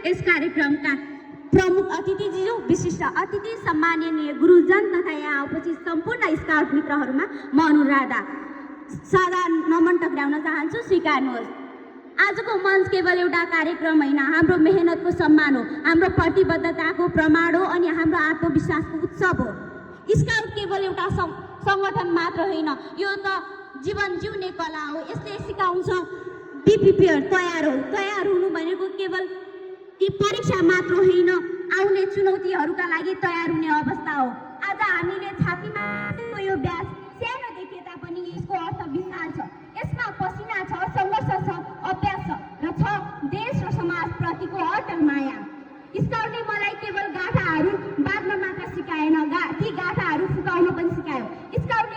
यस कार्यक्रमका प्रमुख अतिथिज्यू, विशिष्ट अतिथि, सम्माननीय गुरुजन तथा यहाँ उपस्थित सम्पूर्ण स्काउट मित्रहरूमा म अनुराधा सदा नमन टक्राउन चाहन्छु। स्वीकार्नुहोस्। आजको मञ्च केवल एउटा कार्यक्रम होइन, हाम्रो मेहनतको सम्मान हो, हाम्रो प्रतिबद्धताको प्रमाण हो अनि हाम्रो आत्मविश्वासको उत्सव हो। स्काउट केवल एउटा सङ्गठन मात्र होइन, यो त जीवन जिउने कला हो। यसले सिकाउँछ बी प्रिपेयर, तयार हुनु भनेको केवल परीक्षा मात्र होइन, आउने चुनौतीहरूका लागि तयार हुने अवस्था हो। आज हामीले छातीमा